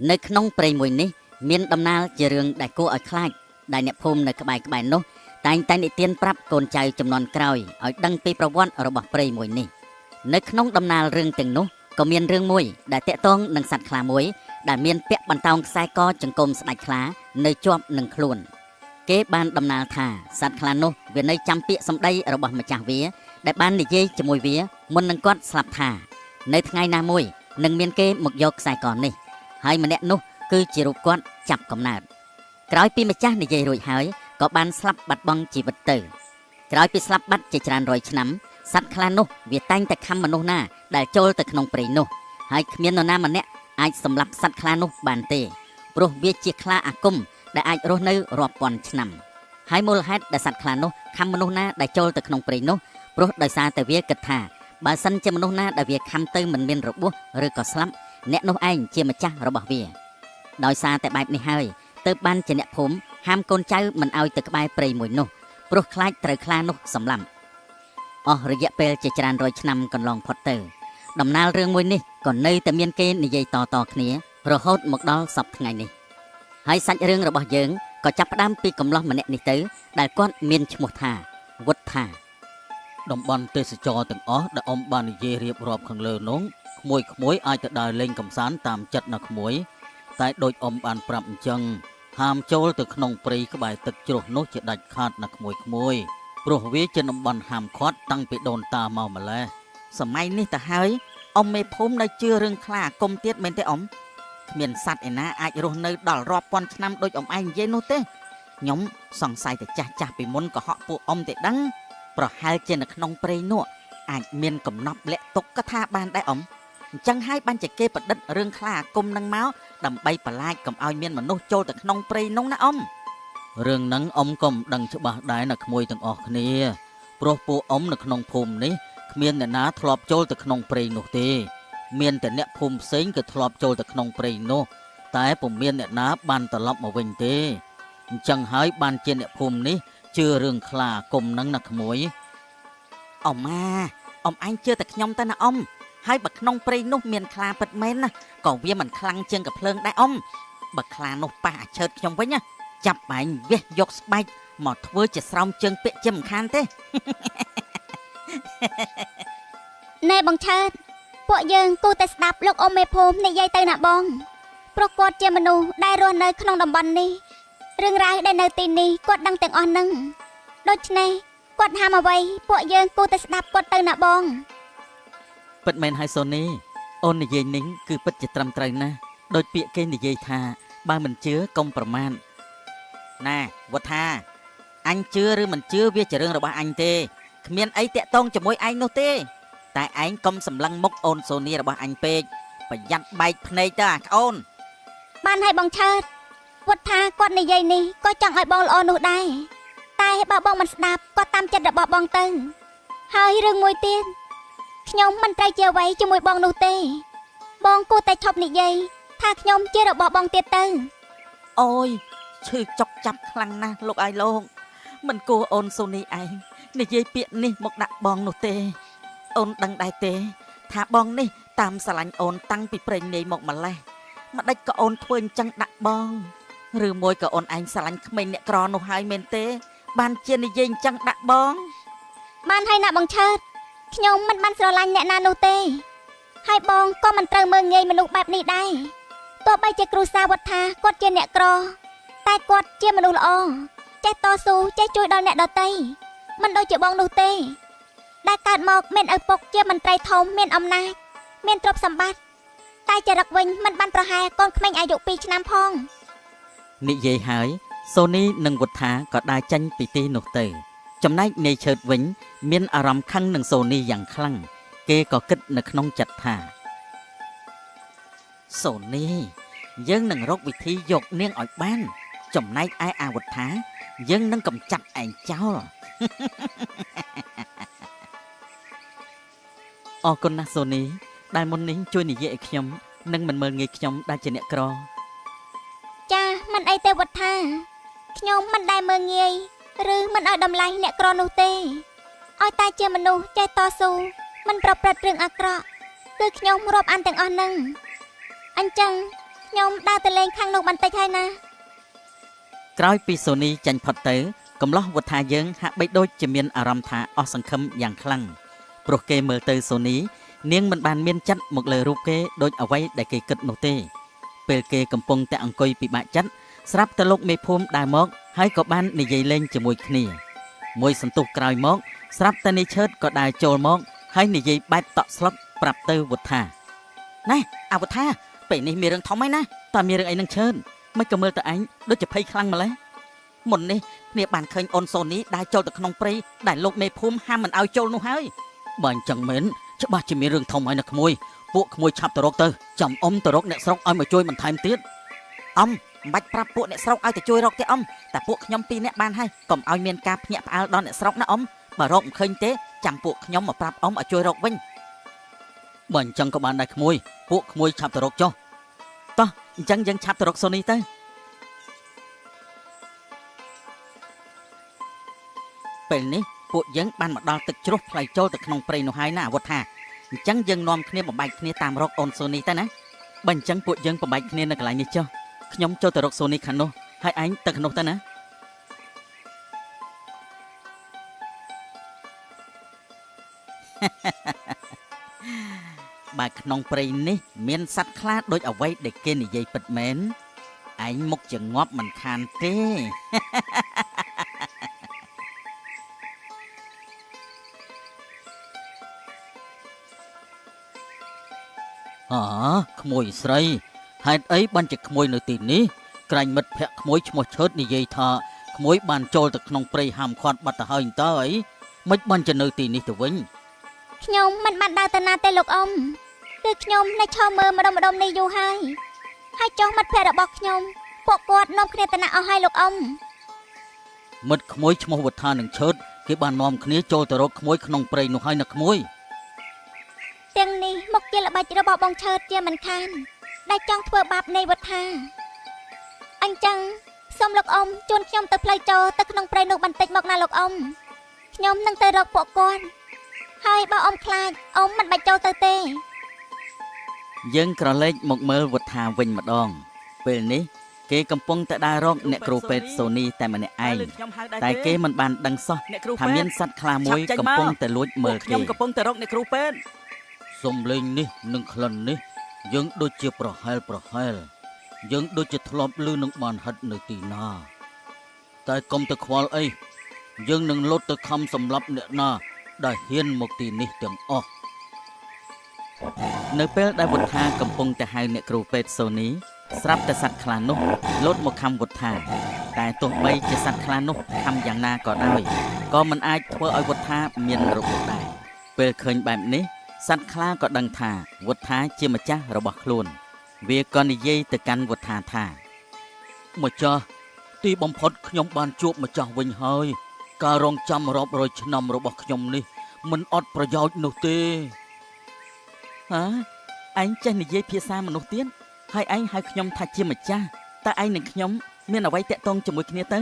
នៅក្នុងព្រៃមួយនេះមានដំណាលជារឿងដែលគួរឲ្យខ្លាចដែលអ្នកភូមិនៅក្បែរៗនោះតែងតែនិទានប្រាប់កូនចៅជំនាន់ក្រោយឲ្យដឹងពីប្រវត្តិរបស់ព្រៃមួយនេះនៅក្នុងដំណាលរឿងទាំងនោះក៏មានរឿងមួយដែលតាក់ទងនឹងសត្វខ្លាមួយដែលមានពាក់បន្តោងខ្សែកចង្គមស្ដេចខ្លានៅជាប់នឹងខ្លួនគេបានដំណាលថាសត្វខ្លានោះវានៅចាំពាក្យសម្ដីរបស់ម្ចាស់វាដែលបាននិយាយជាមួយវាមុននឹងគាត់ស្លាប់ថានៅថ្ងៃណាមួយនឹងមានគេមកយកខ្សែកនេះហើយម្នាក់នោះគឺជារូបគាត់ចាប់កំណើតក្រោយពីម្ចាស់និយាយរួចហើយក៏បានស្លាប់បាត់បង់ជីវិតទៅក្រោយពីស្លាប់បាត់ជាច្រើនរយឆ្នាំសត្វខ្លានោះវាតែងតែខំមនុស្សណាដែលចូលទៅក្នុងព្រៃនោះហើយគ្មាននរណាម្នាក់អាចសម្លាប់សត្វខ្លានោះបានទេព្រោះវាជាខ្លាអាគមដែលអាចរស់នៅរាប់ពាន់ឆ្នាំហើយមូលហេតុដែលសត្វខ្លានោះខំមនុស្សណាដែលចូលទៅក្នុងព្រៃនោះព្រោះដោយសារតែវាគិតថាបើសិនជាមនុស្សណាដែលវាខំទៅមិនមានរបួសឬក៏ស្លាប់អ្នកនោះឯងជាម្ចាស់របស់វាដោយសារតែបែបនេះហើយទើបបានជាអ្នកភូមិហាមកូនចៅមិនឲ្យទៅក្បែរព្រៃមួយនោះព្រោះខ្លាចត្រូវខ្លានោះសម្លាប់អស់រយៈពេលជាច្រើនរយឆ្នាំកន្លងផុតទៅដំណាលរឿងមួយនេះក៏នៅតែមានគេនិយាយតៗគ្នារហូតមកដល់សព្វថ្ងៃនេះហើយសាច់រឿងរបស់យើងក៏ចាប់ផ្ដើមពីកំឡោះម្នាក់នេះទៅដែលគាត់មានឈ្មោះថាវុត្ថាតំបន់ទេសចរទាំងអស់ដែលអ៊ំបាននិយាយរៀបរាប់ខាងលើនោះក្មួយៗអាចទៅដើរលេងកម្សាន្តតាមចិត្តណាក្មួយតែដូចអ៊ំបានប្រាប់អញ្ចឹងហាមចូលទៅក្នុងព្រៃក្បែរទឹកជ្រោះនោះជាដាច់ខាតណាក្មួយៗព្រោះវាជាតំបន់ហាមឃាត់តាំងពីដូនតាមកម្លេះសម័យនេះទៅហើយអ៊ំមេភូមិនៅជឿរឿងខ្លាអាគមទៀតមែនទេអ៊ំគ្មានសត្វឯណាអាចរស់នៅដល់រាប់ពាន់ឆ្នាំដូចអ៊ំឯងនិយាយនោះទេខ្ញុំសង្ស័យតែចាស់ៗពីមុនកុហកពួកអ៊ំទេដឹងប្រហែលជានៅក្នុងព្រៃនោះអាចមានកំណប់លាក់ទុកក៏ថាបានដែរអ៊ំអញ្ចឹងហើយបានជាគេប្រឌិតរឿងខ្លាអាគមនឹងមកដើម្បីបន្លាចកុំឲ្យមានមនុស្សចូលទៅក្នុងព្រៃនោះណាអ៊ំរឿងហ្នឹងអ៊ំក៏មិនដឹងច្បាស់ដែរណាក្មួយទាំងអស់គ្នាព្រោះពួកអ៊ំនៅក្នុងភូមិនេះគ្មានអ្នកណាធ្លាប់ចូលទៅក្នុងព្រៃនោះទេមានតែអ្នកភូមិផ្សេងក៏ធ្លាប់ចូលទៅក្នុងព្រៃនោះតែពុំមានអ្នកណាបានត្រឡប់មកវិញទេអញ្ចឹងហើយបានជាអ្នកភូមិនេះជឿរឿងខ្លាអាគមហ្នឹងណាក្មួយអ៊ំម៉ាអ៊ំឯងជឿតែខ្ញុំទៅណាអ៊ំហើយបើក្នុងព្រៃនោះមានខ្លាពិតមែនណាក៏វាមិនខ្លាំងជាងកាភ្លើងដែរអ៊ំបើខ្លានោះប៉ះអាឆើតខ្ញុំវិញណាចាប់បែងវះយកស្បែកមកធ្វើជាស្រោមជើងពាក់ជាមិនខានទេណែបងឆើតពួកយើងគួរតែស្ដាប់លោកអ៊ំមេភូមិនិយាយទៅណាបងព្រោះគាត់ជាមនុស្សដែលរស់នៅក្នុងតំបន់នេះរឿងរ៉ាវដែលនៅទីនេះគាត់ដឹងទាំងអស់នឹងដូច្នេះគាត់ហាមអ្វីពួកយើងគួរតែស្ដាប់គាត់ទៅណាបងពិតមែនហើយសូនីអូននិយាយនេះគឺពិតជាត្រឹមត្រូវណាស់ដោយពាក្យគេនិយាយថាបើមិនជឿកុំប្រមាថណែវត្ថាអញជឿឬមិនជឿវាជារឿងរបស់អញទេគ្មានអីតាក់ទងជាមួយឯងនោះទេតែឯងកុំសម្លឹងមុខអូនសូនីរបស់អញពេកប្រយ័ត្នបែកភ្នែកទៅអាក្អូនបានហើយបងឆើតវត្ថាគាត់និយាយនេះក៏ចង់ឲ្យបងល្អនោះដែរតែបើបងមិនស្ដាប់ក៏តាមចិត្តរបស់បងទៅហើយរឿងមួយទៀតខ្ញុំមិនត្រូវជាអ្វីជាមួយបងនោះទេបងគួរតែឈប់និយាយថាខ្ញុំជារបស់បងទៀតទៅអូយឈឺចុកចាប់ខ្លាំងណាស់លោកអាយលោកមិនគួរអូនសូនីឯងនិយាយពាក្យនេះមកដាក់បងនោះទេអូនដឹងដែរទេថាបងនេះតាមស្រឡាញ់អូនតាំងពីព្រេងនាយមកម្លេះម្ដេចក៏អូនធ្វើអញ្ចឹងដាក់បងឬមួយក៏អូនឯងស្រឡាញ់ក្មេងអ្នកក្រនោះហើយមែនទេបានជានិយាយអញ្ចឹងដាក់បងបានហើយណាបងឆើតខ្ញុំមិនបានស្រឡាញ់អ្នកណានោះទេហើយបងក៏មិនត្រូវមើលងាយមនុស្សបែបនេះដែរទោះបីជាគ្រូសាវត្ថាគាត់ជាអ្នកក្រតែគាត់ជាមនុស្សល្អចេះតស៊ូចេះជួយដល់អ្នកដទៃមិនដូចជាបងនោះទេដែលកើតមកមានឪពុកជាមន្ត្រីធំមានអំណាចមានទ្រព្យសម្បត្តិតែចរិតវិញមិនបានប្រហែលកូនក្មេងអាយុ2ឆ្នាំផងនិយាយហើយសូនីនិងវុត្ថាក៏ដើរចេញពីទីនោះទៅចំណែកនាយឆើតវិញមានអារម្មណ៍ខឹងនឹងសូនីយ៉ាងខ្លាំងគេក៏គិតនៅក្នុងចិត្តថាសូនីយើងនឹងរកវិធីយកនាងឲ្យបានចំណែកឯអាវុត្ថាយើងនឹងកម្ចាត់ឯងចោលអរគុណណាស់សូនីដែលមុននេះជួយនិយាយឲ្យខ្ញុំនិងមិនមើលងាយខ្ញុំដែលជាអ្នកក្រចាមិនអីទេវត្ថាខ្ញុំមិនដែលមើលងាយឬមិនឲ្យតម្លៃអ្នកក្រនោះទេឲ្យតែជាមនុស្សចេះតស៊ូមិនប្រព្រឹត្តរឿងអាក្រក់គឺខ្ញុំរាប់អានទាំងអស់នឹងអញ្ចឹង ខ្ញុំដើរទៅលេងខាងនោះបន្តិចហើយណាក្រោយពីសូនីចាញ់ផុតទៅកំឡោះវុធាយើងហាក់បីដូចជាមានអារម្មណ៍ថាអស់សង្ឃឹមយ៉ាងខ្លាំងព្រោះគេមើលទៅសូនីនាងមិនបានមានចិត្តមកលើរូបគេដូចអ្វីដែលគេគិតនោះទេពេលគេកំពុងតែអង្គុយពិបាកចិត្តស្រាប់តែលោកមេភូមិដើរមកហើយក៏បាននិយាយលេងជាមួយគ្នាមួយសន្ទុះក្រោយមកស្រាប់តែនាយឈើតក៏ដើរចូលមកហើយនិយាយបែបតក់ស្លុតប្រាប់ទៅវុធាណែអាវុធាពេលនេះមានរឿងធំហើយណាតើមានរឿងអីនឹងឈើតមិនក៏មើលទៅឯងដូចជាភ័យខ្លាំងម្ល៉េះមុននេះគ្នាបានឃើញអូនសូនីដើរចូលទៅក្នុងព្រៃដែលលោកមេភូមិហាមមិនឲ្យចូលនោះហើយបើអញ្ចឹងមែនច្បាស់ជាមានរឿងធំហើយណាក្មួយពួកក្មួយឆាប់ទៅរកទៅចាំអ៊ំទៅរកអ្នកស្រុកឲ្យមកជួយបន្ថែមទៀតអ៊ំមិនបាច់ប្រាប់ពួកអ្នកស្រុកឲ្យទៅជួយរកទេអ៊ំតែពួកខ្ញុំពីរនាក់បានហើយកុំឲ្យមានការភ្ញាក់ផ្អើលដល់អ្នកស្រុកណាអ៊ំបើរកមិនឃើញទេចាំពួកខ្ញុំមកប្រាប់អ៊ំឲ្យជួយរកវិញបើអញ្ចឹងក៏បានដែរក្មួយពួកក្មួយឆាប់ទៅរកចុះតោះអញ្ចឹងយើងឆាប់ទៅរកសូនីទៅពេលនេះពួកយើងបានមកដល់ទឹកជ្រោះផ្លូវចូលទៅក្នុងព្រៃនោះហើយណាអាវុធថាអញ្ចឹងយើងនាំគ្នាបំបែកគ្នាតាមរកអូនសូនីទៅណាបើអញ្ចឹងពួកយើងបំបែកគ្នានៅកន្លែងនេះចុះខ្ញុំចូលទៅរកសូនីខាងនោះហើយឯងទៅខាងនោះទៅណាបើក្នុងព្រៃនេះមានសត្វខ្លាដូចអ្វីដែលគេនិយាយពិតមែនឯងមុខជាងាប់មិនខានទេអើក្មួយស្រីហេតុអីបានជាក្មួយនៅទីនេះក្រែងមិត្តភក្តិក្មួយឈ្មោះឈើតនិយាយថាក្មួយបានចូលទៅក្នុងព្រៃហាមឃាត់បាត់ទៅហើយតើអីមិនបានជានៅទីនេះទៅវិញខ្ញុំមិនបានដើរទៅណាទេលោកអ៊ំគឺខ្ញុំនៅឈរមើលម្ដុំម្ដុំនេះយូរហើយហើយចុះមិត្តភក្តិរបស់ខ្ញុំពួកគាត់នាំគ្នាទៅណាអស់ហើយលោកអ៊ំមិត្តក្មួយឈ្មោះវត្ថានិងឈើតគេបាននាំគ្នាចូលទៅរកក្មួយក្នុងព្រៃនោះហើយណាក្មួយទាំងនេះមកជាល្បិចរបស់បងឈើតជាមិនខានដែលចង់ធ្វើបាបនៃវត្ថាអញ្ចឹងសូមលោកអ៊ំជូនខ្ញុំទៅផ្លូវចូលទៅក្នុងព្រៃនោះបន្តិចមកណាលោកអ៊ំខ្ញុំនឹងទៅរកពួកគាត់ហើយបើអ៊ំខ្លាចអ៊ំមិនបាច់ចូលទៅទេយើងក្រឡេកមកមើលវត្ថាវិញម្ដងពេលនេះគេកំពុងតែដើររកអ្នកគ្រូពេទ្យសូនីតែម្នាក់ឯងតែគេមិនបានដឹងសោះថាមានសត្វខ្លាមួយកំពុងតែលួចមើលគេខ្ញុំកំពុងតែរកអ្នកគ្រូពេទ្យសំលេងនេះនិងក្លិននេះយើងដូចជាប្រហែលយើងដូចជាធ្លាប់ឮនឹងបានហិតនៅទីណាតែកុំទៅខ្វល់អីយើងនឹងលុតទៅខំសម្លាប់អ្នកណាដែលហ៊ានមកទីនេះទាំងអស់នៅពេលដែលវុធាកំពុងតែហៅអ្នកគ្រូពេទ្យសូនីស្រាប់តែសត្វខ្លានោះលោតមកខំវុធាតែទោះបីជាសត្វខ្លានោះខំយ៉ាងណាក៏ដោយក៏មិនអាចធ្វើឲ្យវុធាមានរបួសដែរពេលឃើញបែបនេះសត្វខ្លាក៏ដឹងថាវុធាជាម្ចាស់របស់ខ្លួនវាក៏និយាយទៅកាន់វុធាថាម្ចាស់ទីបំផុតខ្ញុំបានជួបម្ចាស់វិញហើយការរងចាំរាប់រយឆ្នាំរបស់ខ្ញុំនេះមិនអត់ប្រយោជន៍នោះទេហ៎ឯងចេះនិយាយភាសាមនុស្សទៀតហើយឯងហៅខ្ញុំថាជាម្ចាស់តើឯងនិងខ្ញុំមានអ្វីតាក់ទងជាមួយគ្នាទៅ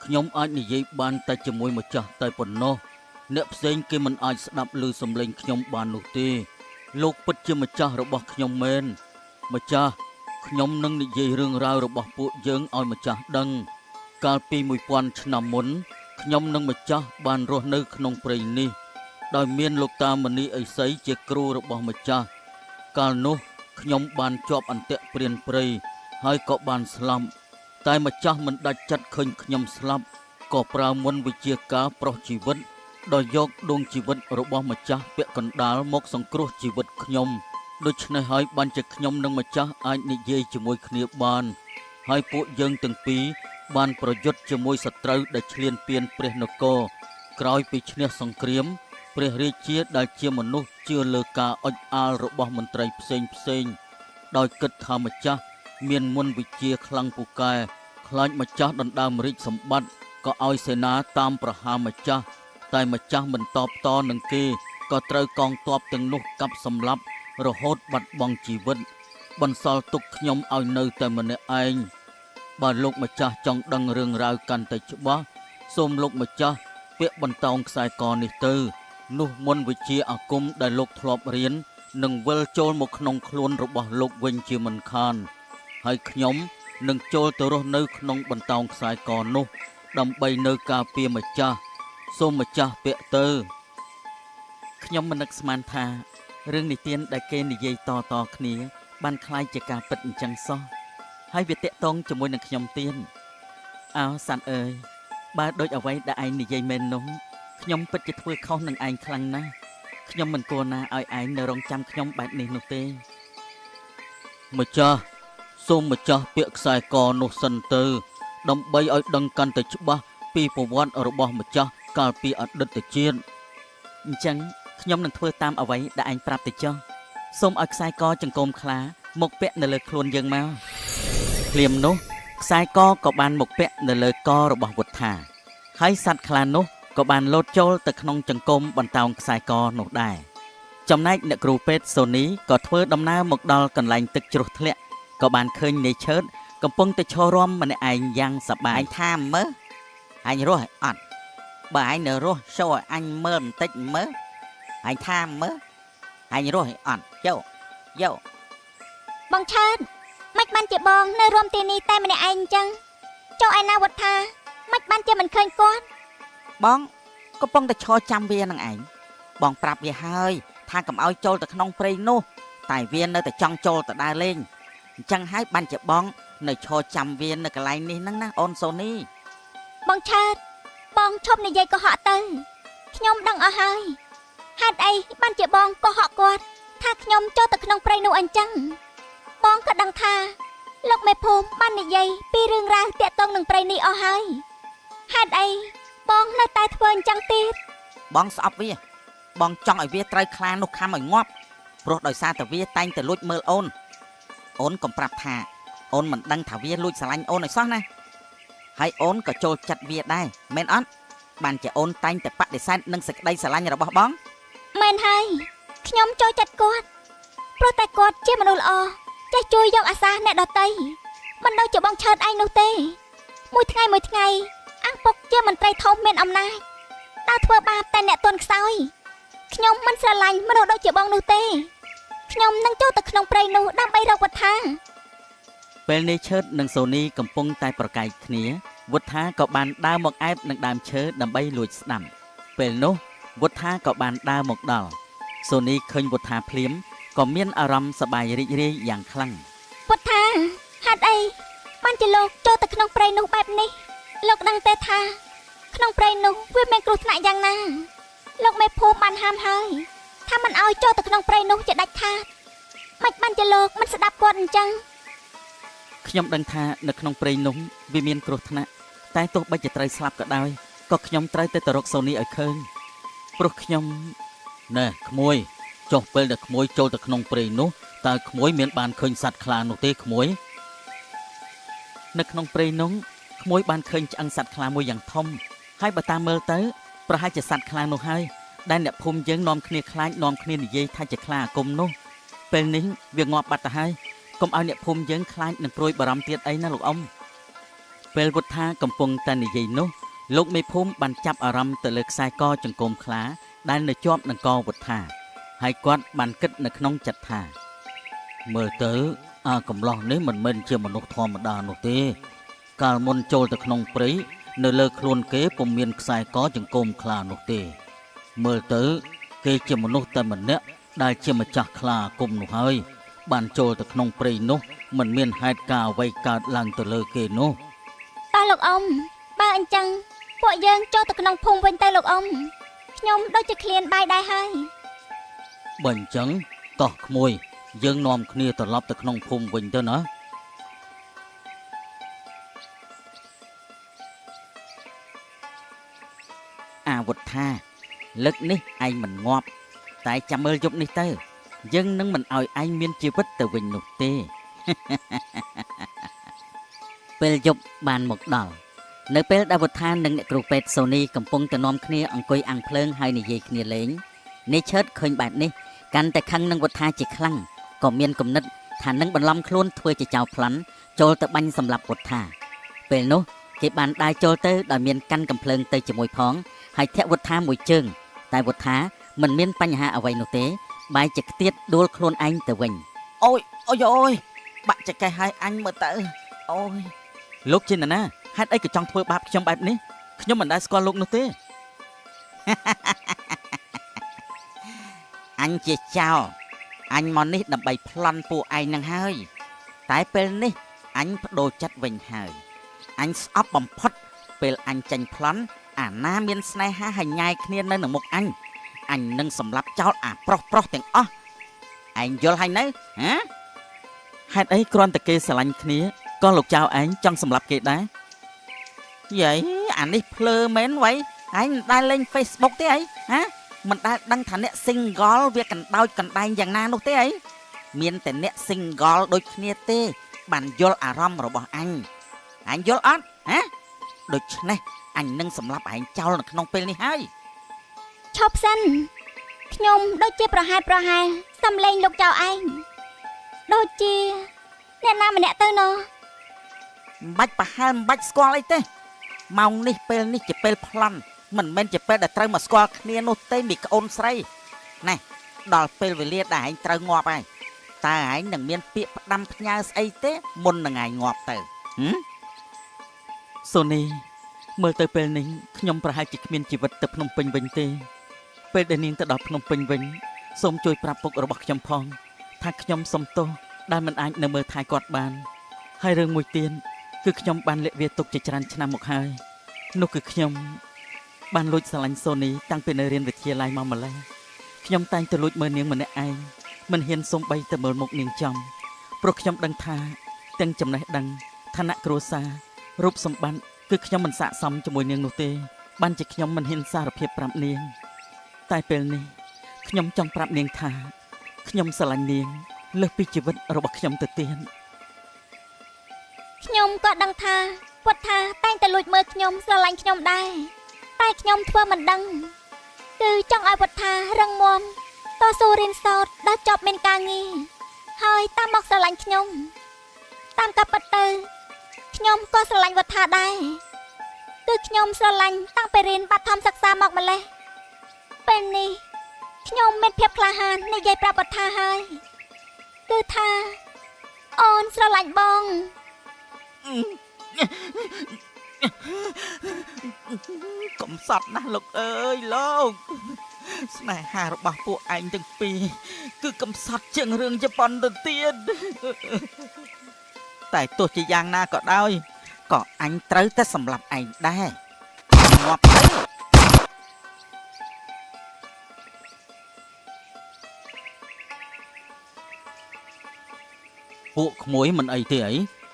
ខ្ញុំអាចនិយាយបានតែជាមួយម្ចាស់តែប៉ុណ្ណោះអ្នកផ្សេងគេមិនអាចស្ដាប់ឮសំឡេងខ្ញុំបាននោះទេលោកពិតជាម្ចាស់របស់ខ្ញុំមែនម្ចាស់ខ្ញុំនឹងនិយាយរឿងរ៉ាវរបស់ពួកយើងឲ្យម្ចាស់ដឹងកាលពី1000ឆ្នាំមុនខ្ញុំនិងម្ចាស់បានរស់នៅក្នុងព្រៃនេះដោយមានលោកតាមនីអិសីជាគ្រូរបស់ម្ចាស់កាលនោះខ្ញុំបានជាប់អន្ទាក់ព្រានព្រៃហើយក៏បានស្លាប់តែម្ចាស់មិនដាច់ចិត្តឃើញខ្ញុំស្លាប់ក៏ប្រើមន្តវិជ្ជាការប្រោះជីវិតដោយយកដួងជីវិតរបស់ម្ចាស់ពាក់កណ្ដាលមកសង្គ្រោះជីវិតខ្ញុំដូច្នេះហើយបានជាខ្ញុំនិងម្ចាស់អាចនិយាយជាមួយគ្នាបានហើយពួកយើងទាំងពីរបានប្រយុទ្ធជាមួយសត្រូវដែលឈ្លានពានព្រះនគរក្រោយពីឈ្នះសង្គ្រាមព្រះរាជាដែលជាមនុស្សជឿលើការអុចអាលរបស់មន្ត្រីផ្សេងៗដោយគិតថាម្ចាស់មានមន្តវិជ្ជាខ្លាំងពូកែខ្លាចម្ចាស់ដណ្ដើមរាជសម្បត្តិក៏ឲ្យសេនាតាមប្រហារម្ចាស់តែម្ចាស់មិនតបតនឹងគេក៏ត្រូវកងទ័ពទាំងនោះកាប់សម្លាប់រហូតបាត់បង់ជីវិតបន្សល់ទុកខ្ញុំឲ្យនៅតែម្នាក់ឯងបើលោកម្ចាស់ចង់ដឹងរឿងរ៉ាវកាន់តែច្បាស់សូមលោកម្ចាស់ពាក់បន្តោងខ្សែកនេះទៅនោះមន្តវិជ្ជាអាគមដែលលោកធ្លាប់រៀន នឹងវិលចូលមកក្នុងខ្លួនរបស់លោកវិញជាមិនខានហើយខ្ញុំនឹងចូលទៅរស់នៅក្នុងបន្តោងខ្សែកនោះដើម្បីនៅការពារម្ចាស់សូមម្ចាស់ពាក់ទៅខ្ញុំមិននឹកស្មានថារឿងនិទានដែលគេនិយាយតៗគ្នាបានក្លាយជាការពិតអញ្ចឹងសោះហើយវាតាក់ទងជាមួយនឹងខ្ញុំទៀតអោសាន់អើយបើដូចអ្វីដែលឯងនិយាយមែននោះខ្ញុំពិតជាធ្វើខុសនឹងឯងខ្លាំងណាស់ខ្ញុំមិនគួរណាឲ្យឯងនៅរងចាំខ្ញុំបែបនេះនោះទេម្ចាស់សូមម្ចាស់ពាក្យខ្សែកនោះសិនទៅដើម្បីឲ្យដឹងកាន់តែច្បាស់ពីប្រវត្តិរបស់ម្ចាស់កាលពីអតីតជាតិអញ្ចឹងខ្ញុំនឹងធ្វើតាមអ្វីដែលឯងប្រាប់ទៅចុះសូមឲ្យខ្សែកចង្កូមខ្លាមកពាក់នៅលើខ្លួនយើងមកភ្លាមនោះខ្សែកក៏បានមកពាក់នៅលើករបស់វុត្ថាហើយសត្វខ្លានោះក៏បានលោតចូលទៅក្នុងចង្កូមបន្តោងខ្សែកនោះដែរចំណែកអ្នកគ្រូពេទ្យសូនីក៏ធ្វើដំណើរមកដល់កន្លែងទឹកជ្រោះធ្លាក់ក៏បានឃើញនាយឈើតកំពុងតែឈររាំម្នាក់ឯងយ៉ាងសប្បាយឯងថាមើលឯងរស់អត់បើឯងនៅរស់ចូលឲ្យអញមើលបន្តិចមើលឯងថាមើលឯងរស់អត់យោយោបងឆើតមិនបានជាបងនៅរួមទីនេះតែម្នាក់ឯងអញ្ចឹងចូលឯណាវត្ថាមិនបានជាមិនឃើញគាត់បងកំពុងតែឈរចាំវានឹងឯងបងប្រាប់វាហើយថាកុំឲ្យចូលទៅក្នុងព្រៃនោះតែវានៅតែចង់ចូលទៅដើរលេងអញ្ចឹងហើយបានជាបងនៅឈរចាំវានៅកន្លែងនេះហ្នឹងណាអូនសូនីបងឆើតបងឈប់និយាយកុហកទៅខ្ញុំដឹងអស់ហើយហេតុអីបានជាបងកុហកគាត់ថាខ្ញុំចូលទៅក្នុងព្រៃនោះអញ្ចឹងបងក៏ដឹងថាលោកមេភូមិបាននិយាយពីរឿងរ៉ាវទាក់ទងនឹងព្រៃនេះអស់ហើយហេតុអីបងនៅតែធ្វើអញ្ចឹងទៀតបងស្អប់វាបងចង់ឲ្យវាត្រូវខ្លានោះខំឲ្យងាប់ព្រោះដោយសារតែវាតែងតែលួចមើលអូនអូនកុំប្រាប់ថាអូនមិនដឹងថាវាលួចស្រឡាញ់អូនឲ្យសោះណាហើយអូនក៏ចូលចិត្តវាដែរមែនអត់បានជាអូនតែងតែបដិសេធនឹងសេចក្តីស្រឡាញ់របស់បងមែនហើយខ្ញុំចូលចិត្តគាត់ព្រោះតែគាត់ជាមនុស្សល្អចេះជួយយកអាសាអ្នកដទៃមិនដូចជាបងឆើតឯងនោះទេមួយថ្ងៃមួយថ្ងៃអង្គពុកជាមន្ត្រីធំមានអំណាចដើរធ្វើបាបតែអ្នកទន់ខ្សោយខ្ញុំមិនស្រឡាញ់មនុស្សដូចជាបងនោះទេខ្ញុំនឹងចូលទៅក្នុងព្រៃនោះដើម្បីរកវត្ថាពេលនេះឈើតនិងសូនីកំពុងតែប្រកែកគ្នាវត្ថាក៏បានដើរមកអែបនឹងដើមឈើដើម្បីលួចស្ដាំពេលនោះវត្ថាក៏បានដើរមកដល់សូនីឃើញវត្ថាភ្លាមក៏មានអារម្មណ៍សប្បាយរីករាយយ៉ាងខ្លាំងវត្ថាហេតុអីបានជាលោកចូលទៅក្នុងព្រៃនោះបែបនេះលោកដឹងទេថាក្នុងព្រៃនោះវាមានគ្រោះថ្នាក់យ៉ាងណាលោកមេភូមិបានហាមហើយថាមិនឲ្យចូលទៅក្នុងព្រៃនោះជាដាច់ខាតមិនបានជាលោកមិនស្ដាប់គាត់អញ្ចឹងខ្ញុំដឹងថានៅក្នុងព្រៃនោះវាមានគ្រោះថ្នាក់តែទោះបីជាត្រូវស្លាប់ក៏ដោយក៏ខ្ញុំត្រូវតែទៅរកសូនីឲ្យឃើញព្រោះខ្ញុំណែក្មួយចុះពេលដែលក្មួយចូលទៅក្នុងព្រៃនោះតើក្មួយមានបានឃើញសត្វខ្លានោះទេក្មួយនៅក្នុងព្រៃនោះក្មួយបានឃើញឆ្អឹងសត្វខ្លាមួយយ៉ាងធំហើយបើតាមមើលទៅប្រហែលជាសត្វខ្លានោះហើយដែលអ្នកភូមិយើងនាំគ្នាខ្លាចនាំគ្នានិយាយថាជាខ្លាអាគមនោះពេលនេះវាងាប់បាត់ទៅហើយកុំឲ្យអ្នកភូមិយើងខ្លាចនឹងព្រួយបារម្ភទៀតអីណាលោកអ៊ំពេលវត្ថាកំពុងតែនិយាយនោះលោកមេភូមិបានចាប់អារម្មណ៍ទៅលើខ្សែកចង្កូមខ្លាដែលនៅជាប់នឹងកវត្ថាហើយគាត់បានគិតនៅក្នុងចិត្តថាមើលទៅអាកំឡោះនេះមិនមែនជាមនុស្សធម្មតានោះទេកាលមុនចូលទៅក្នុងព្រៃនៅលើខ្លួនគេពុំមានខ្សែកចង្កូមខ្លានោះទេមើលទៅគេជាមនុស្សតែម្នាក់ដែលជាម្ចាស់ខ្លាអាគមនោះហើយបានចូលទៅក្នុងព្រៃនោះមិនមានហេតុការណ៍អ្វីកើតឡើងទៅលើគេនោះតើលោកអ៊ំបើអញ្ចឹងពួកយើងចូលទៅក្នុងភូមិវិញទៅលោកអ៊ំខ្ញុំដូចជាឃ្លានបាយដែរហើយបើអញ្ចឹងតោះក្មួយយើងនាំគ្នាត្រឡប់ទៅក្នុងភូមិវិញទៅណាអាវុធថាលើកនេះឯងមិនងាប់តែចាំមើលយប់នេះទៅយើងនឹងមិនឲ្យឯងមានជីវិតទៅវិញនោះទេពេលយប់បានមកដល់នៅពេលដែលវត្ថានិងអ្នកគ្រូពេទ្យសូនីកំពុងតែនាំគ្នាអង្គុយអាំងភ្លើងហើយនិយាយគ្នាលេងនាយឈើតឃើញបែបនេះកាន់តែខឹងនឹងវត្ថាជាខ្លាំងក៏មានគំនិតថានឹងបន្លំខ្លួនធ្វើជាចៅប្លន់ចូលទៅបាញ់សម្លាប់វត្ថាពេលនោះគេបានដើរចូលទៅដោយមានកាន់កំភ្លើងទៅជាមួយផងហើយធាក់វត្ថាមួយជើងតែវត្ថាមិនមានបញ្ហាអ្វីនោះទេ បែរជាខ្ទាតដួលខ្លួនឯងទៅវិញ អូយអូយអូយបាក់ចកេះឲ្យអញមើលទៅអូយលោកជានរណាហេតុអីក៏ចង់ធ្វើបាបខ្ញុំបែបនេះខ្ញុំមិនដែលស្គាល់លោកនោះទេអញជាចៅអញមកនេះដើម្បីប្លន់ពួកឯងនឹងហើយតែពេលនេះអញបដូរចិត្តវិញហើយអញស្អប់បំផុតពេលអញចាញ់ប្លន់អាណាមានស្នេហាហើយញ៉ាយគ្នានៅនឹងមុខអញអញនឹងសម្លាប់ចោលអាប្រុសប្រុសទាំងអស់ឯងយល់ហើយនៅហ៎ហេតុអីគ្រាន់តែគេស្រឡាញ់គ្នាក៏លោកចៅឯងចង់សម្លាប់គេដែរយាយអានេះភ្លើមែនវ៉ៃឯងមិនដែលលេង Facebook ទេអីហ៎មិនដែលដឹងថាអ្នក single វាកណ្ដោចកណ្ដែងយ៉ាងណានោះទេអីមានតែអ្នក single ដូចគ្នាទេបានយល់អារម្មណ៍របស់អញអញយល់អត់ហ៎ដូច្នេះអញនឹងសម្លាប់ឯងចោលនៅក្នុងពេលនេះហើយឈប់សិនខ្ញុំដូចជាប្រហែលសំលេងលោកចៅឯងដូចជាអ្នកណាម្នាក់ទៅណោះមិនបាច់ប្រហែលមិនបាច់ស្គាល់អីទេម៉ោងនេះពេលនេះជាពេលប្លន់មិនមែនជាពេលដែលត្រូវមកស្គាល់គ្នានោះទេមីក្អូនស្រីណែដល់ពេលវេលាដែលឯងត្រូវងាប់ហើយតើឯងនឹងមានពាក្យផ្ដាំផ្ញើស្អីទេមុននឹងឯងងាប់ទៅសូនីមើលទៅពេលនេះខ្ញុំប្រហែលជាគ្មានជីវិតទៅភ្នំពេញវិញទេពេលដែលនាងទៅដល់ភ្នំពេញវិញសូមជួយប្រាប់ពុករបស់ខ្ញុំផងថាខ្ញុំសុំទោសដែលមិនអាចនៅមើលថែគាត់បានហើយរឿងមួយទៀតគឺខ្ញុំបានលាក់វាទុកជាច្រើនឆ្នាំមកហើយនោះគឺខ្ញុំបានលួចស្រឡាញ់សូនីតាំងពីនៅរៀនវិទ្យាល័យមកម្ល៉េះខ្ញុំតែងទៅលួចមើលនាងម្នាក់ឯងមិនហ៊ានសូម្បីតែមើលមុខនាងចំព្រោះខ្ញុំដឹងថាទាំងចំណេះដឹងឋានៈគ្រួសាររូបសម្បត្តិគឺខ្ញុំមិនស័ក្តិសមជាមួយនាងនោះទេបានជាខ្ញុំមិនហ៊ានសារភាពប្រាប់នាងតែពេលនេះខ្ញុំចង់ប្រាប់នាងថាខ្ញុំស្រឡាញ់នាងលើសពីជីវិតរបស់ខ្ញុំទៅទៀតខ្ញុំក៏ដឹងថាគាត់ថាតែងតែលួចមើលខ្ញុំស្រឡាញ់ខ្ញុំដែរតែខ្ញុំធ្វើមិនដឹងគឺចង់ឲ្យវត្ថារឹងមាំតស៊ូរៀនសូត្រដល់ចប់មានការងារហើយតាមមកស្រឡាញ់ខ្ញុំតាមការពិតទៅខ្ញុំក៏ស្រឡាញ់វត្ថាដែរគឺខ្ញុំស្រឡាញ់តាំងពីរៀនបឋមសិក្សាមកម្លេះពេលនេះខ្ញុំមានភាពក្លាហាននិយាយប្រាប់វត្ថាហើយគឺថាអូនស្រឡាញ់បងកំសត់ណាស់លោកអើយលោកស្នេហារបស់ពួកឯងទាំងពីរគឺកំសត់ជាងរឿងជប៉ុនទៅទៀតតែទោះជាយ៉ាងណាក៏ដោយក៏អញត្រូវតែសម្លាប់ឯងដែរងាប់ទៅពួកក្មួយមិនអីទេអី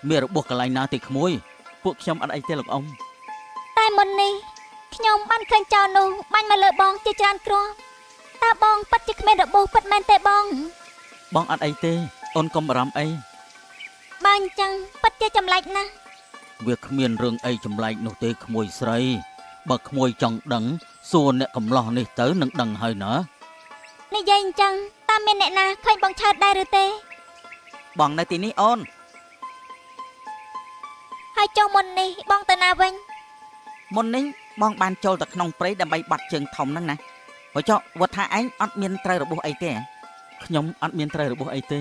មានរបួសកន្លែងណាទេក្មួយពួកខ្ញុំអត់អីទេលោកអ៊ំតែមុននេះខ្ញុំបានឃើញចោលនោះបាញ់មកលើបងជាច្រើនគ្រាប់តើបងពិតជាគ្មានរបួសពិតមែនទេបងបងអត់អីទេអូនកុំបារម្ភអីបើអញ្ចឹងពិតជាចម្លែកណាស់វាគ្មានរឿងអីចម្លែកនោះទេក្មួយស្រីបើក្មួយចង់ដឹងសួរអ្នកកំឡោះនេះទៅនឹងដឹងហើយណានិយាយអញ្ចឹងតើមានអ្នកណាឃើញបងឆើតដែរឬទេបងនៅទីនេះអូនហើយចុះមុននេះបងទៅណាវិញមុននេះបងបានចូលទៅក្នុងព្រៃដើម្បីបាត់ជើងធំហ្នឹងណាព្រោះចុះវត្តថាឯងអត់មានត្រូវរបួសអីទេខ្ញុំអត់មានត្រូវរបួសអីទេ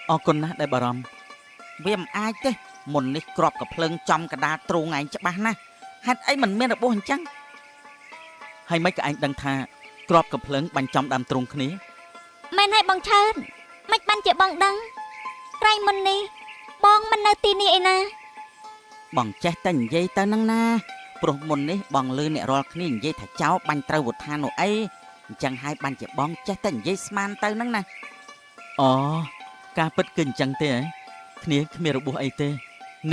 អរគុណណាស់ដែលបារម្ភវាមិនអាចទេមុននេះក្របកភ្លើងចំកដាលទ្រូងឯងច្បាស់ណាស់ហេតុអីមិនមានរបួសអញ្ចឹងហើយមិនក៏ឯងដឹងថាក្របកភ្លើងបាញ់ចំដើមទ្រូងគ្នាមែនហើយបងឆើតមិនបានជាបងដឹងក្រែងមុននេះបងមិននៅទីនេះឯណាបងចេះតែនិយាយទៅនឹងណាព្រោះមុននេះបងលឺអ្នករាល់គ្នានិយាយថាចៅបាញ់ត្រូវវត្ថានោះអីអញ្ចឹងហើយបានជាបងចេះតែនិយាយស្មានទៅនឹងណាអូការពិតគឺអញ្ចឹងទេហ៎គ្នាគ្មានរបួសអីទេ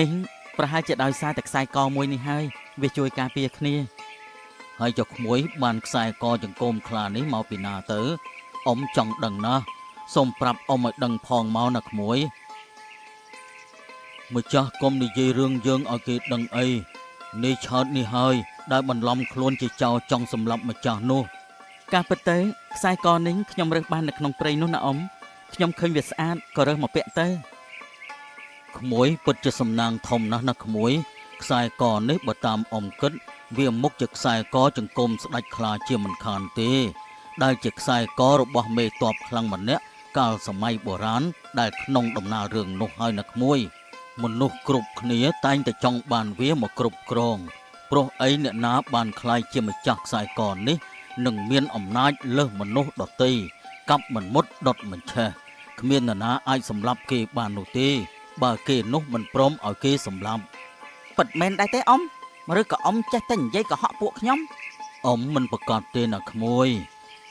នេះប្រហែលជាដោយសារតែខ្សែកមួយនេះហើយវាជួយការពារគ្នាហើយចុះក្មួយបានខ្សែកចង្កូមខ្លានេះមកពីណាទៅអ៊ំចង់ដឹងណាស់សូមប្រាប់អ៊ំឲ្យដឹងផងមកណាក្មួយម្ចាស់កុំនិយាយរឿងយើងឲ្យគេដឹងអីនេះឆើតនេះហើយដែលបន្លំខ្លួនជាចោរចង់សម្លាប់ម្ចាស់នោះការពិតទៅខ្សែកនេះខ្ញុំរើសបាននៅក្នុងព្រៃនោះណាអ៊ំខ្ញុំឃើញវាស្អាតក៏រើសមកពាក់ទៅក្មួយពិតជាសំណាងធំណាស់ណាក្មួយខ្សែកនេះបើតាមអ៊ំគិតវាមុខជាខ្សែកចង្គមស្ដេចខ្លាជាមិនខានទេ ដែលជាខ្សែករបស់មេតបខ្លាំងម្នាក់កាលសម័យបុរាណដែលក្នុងដំណាលរឿងនោះហើយណាក្មួយមនុស្សគ្រប់គ្នាតែងតែចង់បានវាមកគ្រប់គ្រងព្រោះអីអ្នកណាបានក្លាយជាម្ចាស់ខ្សែកនេះនឹងមានអំណាចលើសមនុស្សដទៃកាប់មិនមុតដុតមិនឆេះគ្មាននរណាអាចសម្លាប់គេបាននោះទេបើគេនោះមិនព្រមឲ្យគេសម្លាប់ពិតមែនដែរទេអ៊ំឬក៏អ៊ំចេះតែនិយាយកុហកពួកខ្ញុំអ៊ំមិនប្រកាសទេណាក្មួយ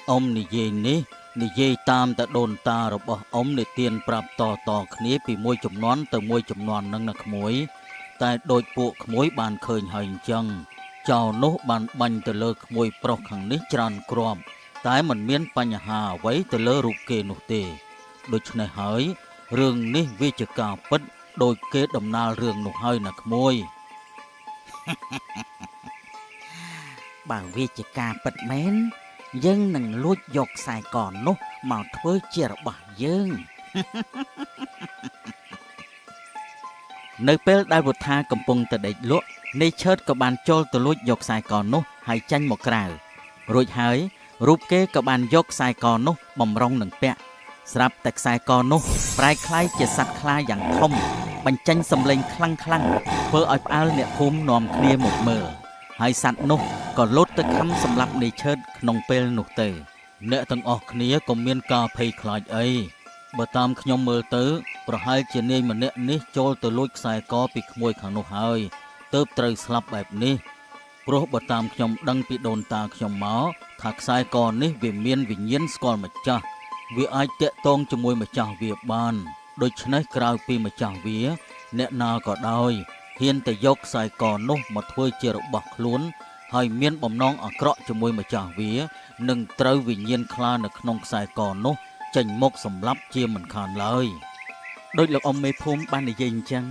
អ៊ំនិយាយនេះនិយាយតាមតែដូនតារបស់អ៊ំនិទានប្រាប់តតគ្នាពីមួយជំនាន់ទៅមួយជំនាន់នឹងណាក្មួយតែដូចពួកក្មួយបានឃើញហើយអញ្ចឹងចៅនោះបានបាញ់ទៅលើក្មួយប្រុសខាងនេះច្រើនគ្រាប់តែមិនមានបញ្ហាអ្វីទៅលើរូបគេនោះទេដូច្នេះហើយរឿងនេះវាជាការពិតដោយគេដំណាលរឿងនោះហើយណាក្មួយបើវាជាការពិតមែនយើងនឹងលួចយកខ្សែកនោះមកធ្វើជារបស់យើងនៅពេលដែលវុធាកំពុងតែដេកលក់នាយឆើតក៏បានចូលទៅលួចយកខ្សែកនោះហើយចាញ់មកក្រៅរួចហើយរូបគេក៏បានយកខ្សែកនោះបំរុងនឹងពាក់ស្រាប់តែខ្សែកនោះប្រែក្លាយជាសត្វខ្លាយ៉ាងធំបញ្ចេញសម្លេងខ្លាំងខ្លាំងធ្វើឲ្យផ្អើលអ្នកភូមិនាំគ្នាមកមើលហើយសត្វនោះក៏លោតទៅខំសម្លាប់នាយឆើតក្នុងពេលនោះទៅអ្នកទាំងអស់គ្នាក៏មានការភ័យខ្លាចអីបើតាមខ្ញុំមើលទៅប្រហែលជានាយម្នាក់នេះចូលទៅលួចខ្សែកពីក្មួយខាងនោះហើយទើបត្រូវស្លាប់បែបនេះព្រោះបើតាមខ្ញុំដឹងពីដូនតាខ្ញុំមកថាខ្សែកនេះវាមានវិញ្ញាណស្គាល់ម្ចាស់វាអាចតាក់ទងជាមួយម្ចាស់វាបានដូច្នេះក្រៅពីម្ចាស់វាអ្នកណាក៏ដោយហ៊ានតែយកខ្សែកនោះមកធ្វើជារបស់ខ្លួនហើយមានបំណងអាក្រក់ជាមួយម្ចាស់វានឹងត្រូវវិញ្ញាណខ្លានៅក្នុងខ្សែកនោះចេញមកសម្លាប់ជាមិនខានឡើយដោយលោកអ៊ំមេភូមិបាននិយាយអញ្ចឹង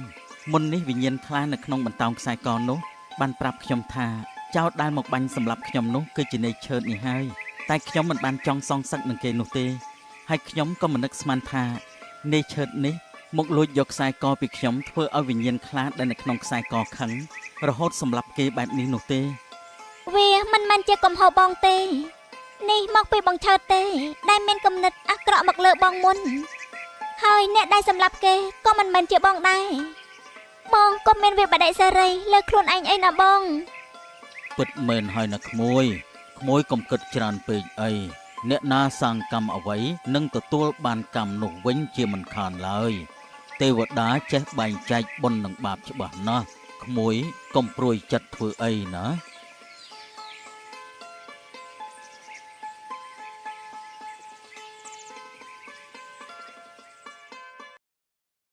មុននេះវិញ្ញាណខ្លានៅក្នុងបន្តោងខ្សែកនោះបានប្រាប់ខ្ញុំថាចោរដែលមកបាញ់សម្លាប់ខ្ញុំនោះគឺជានាយឆើតនេះហើយតែខ្ញុំមិនបានចង់សងសឹកនឹងគេនោះទេហើយខ្ញុំក៏មិននឹកស្មានថានាយឆើតនេះមកលួចយកខ្សែកពីខ្ញុំធ្វើឲ្យវិញ្ញាណខ្លាដែលនៅក្នុងខ្សែកខឹងរហូតសម្លាប់គេបែបនេះនោះទេវាមិនមែនជាកំហុសបងទេនេះមកពីបងឆើតទេដែលមានគំនិតអាក្រក់មកលើបងមុនហើយអ្នកដែលសម្លាប់គេក៏មិនមែនជាបងដែរបងក៏មានវិបត្តិសេរីលើខ្លួនឯងអីណាបងពិតមែនហើយណាក្មួយក្មួយកុំគិតច្រើនពេកអីអ្នកណាសាងកម្មអ្វីនឹងទទួលបានកម្មនោះវិញជាមិនខានឡើយទេវតាចេះបែងចែកបុណ្យនិងបាបច្បាស់ណាស់ក្មួយកុំព្រួយចិត្តធ្វើអីណា